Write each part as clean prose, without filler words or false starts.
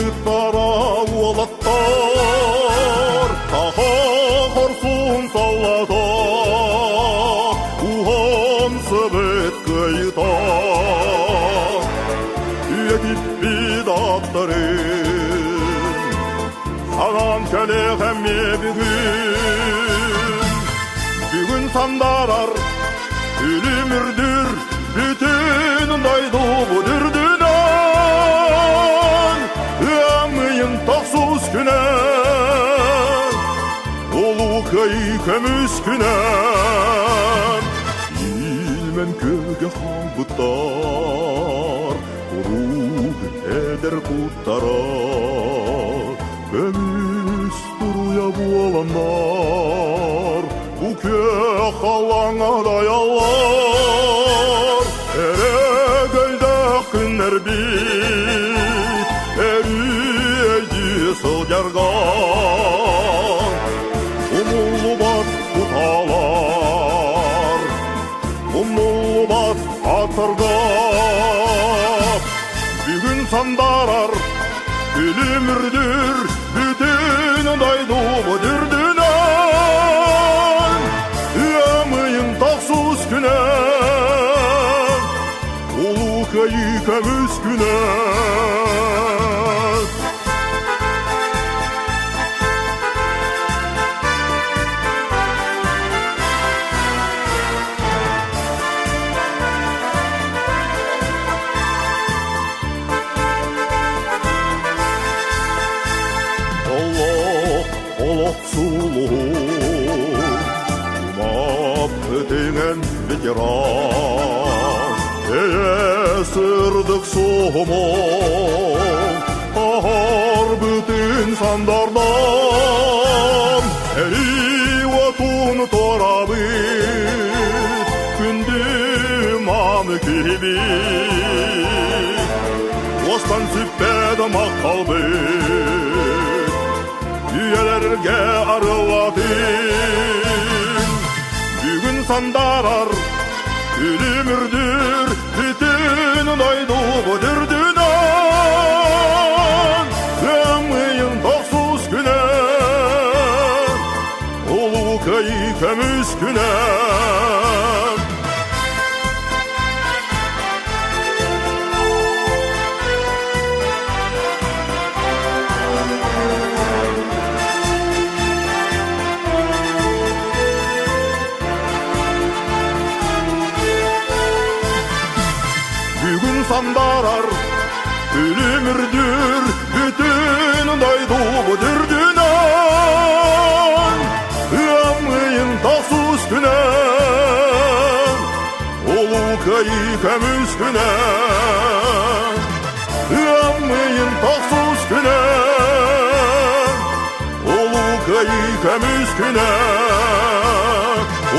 Кыргыттара уолаттар, Саха хорсун саллата, Уһансыбыт кыайыта. Үйэтиппит аттарын, Санаан кэлиэх эмиэ бүгүн. Бүгүн сандарар Үлүмүрдүр бүтүн дойдубут үрдүнэн Ыам ыйын тохсус күнэ Улуу Кыайыы көмүс күнэ Илмэн күөлгэ хаалбыттар Куруук эдэр куттара Көмүс туруйа буоланнар Бу күөх халлааҥҥа дайаллар Өрөгөйдөөх күннэрбит Өрүү сылдьарга Умуллубат кутаалар Умнуллубат аттарга Бүгүн сандарар Күлүмүрдүр бүтүн дойдубут үрдүнэн Ыам ыйын тохсус күнэ Улуу Кыайыы көмүс күнэ. Олох, олох сулуһун, Умаппытыҥын ветеран, Эйэ сырдык суһумун, Аһарбытын сандардан, Эрий уотун туорабыт, Күндү мааны киһибит. Уостан сүппэт махталбыт, Үйэлэргэ арыллатын. Бүгүн сандарар, үлүмүрдүр бүтүн дойдубут үрдүнэн. Ыам ыйын тохсус күнэ, Улуу Кыайыы көмүс күнэ. Бүгүн сандарар үлүмүрдүр бүтүн дойдубут үрдүнэн Ыам ыйын тохсус күнэ Улуу Кыайыы көмүс күнэ Ыам ыйын тохсус күнэ Улуу Кыайыы көмүс күнэ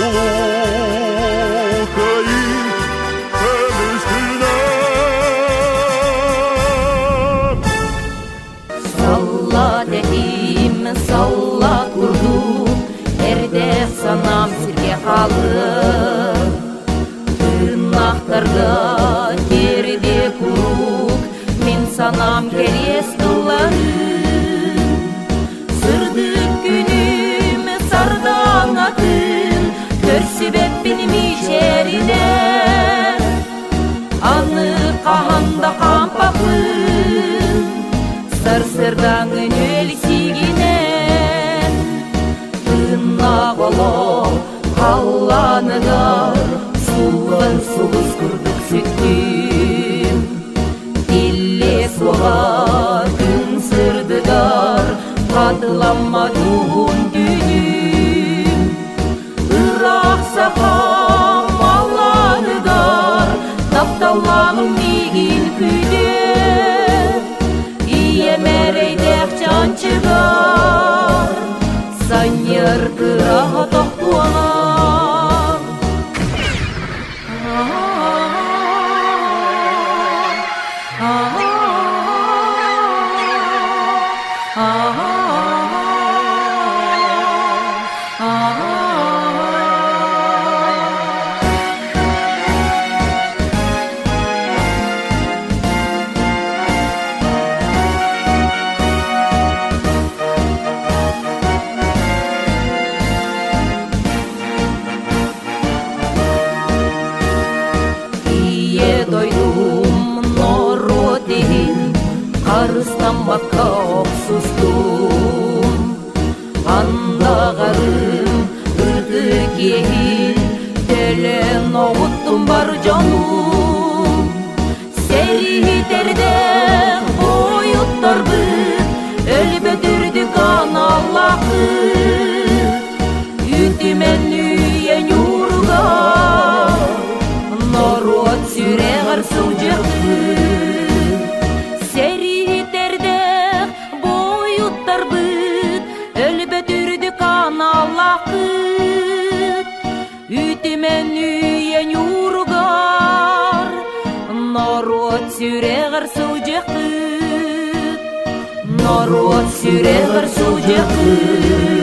Улуу Кыайыы көмүс күнэ. Салла тэтим, салла курдук, эрдээх санаам сиргэ хаалыа. Тыыннаахтарга тиэрдиэ куруук, мин санаам кэриэс тылларын. Сырдык күнүм сардаҥатын көрсүбэппин мичээринэн. Аны хаһан да хаампаппын, сарсыардааҥы нүөл сиигинэн. Тыыннаах олох халлааныгар сууллар сулус курдук сүттүм. Тиллиэ суоҕа күн сырдыгар хатыламмат уһун түүнүм. Ыраах сахам алааныгар тапталлааҕым миигин күүтэр. Ийэм эрэйдээх чанчыгар санньыар кыраһа тохтуоҕа. Умнуммакка охсустум. Андаҕарым ытык иэһин төлөн оҕуттум бар дьонум. Сэрииһитэрдээх буойуттарбыт өлбөт үрдүк аналлаахпыт. Үтүмэн үйэ ньууругар норуот сүрэҕэр сылдьыахпыт. Сэрииһитэрдээх буойуттарбыт өлбөт үрдүк аналлаахпыт. Үтүмэн үйэ ньууругар норуот сүрэҕэр сылдьыахпыт. Норуот сүрэҕэр сылдьыахпыт.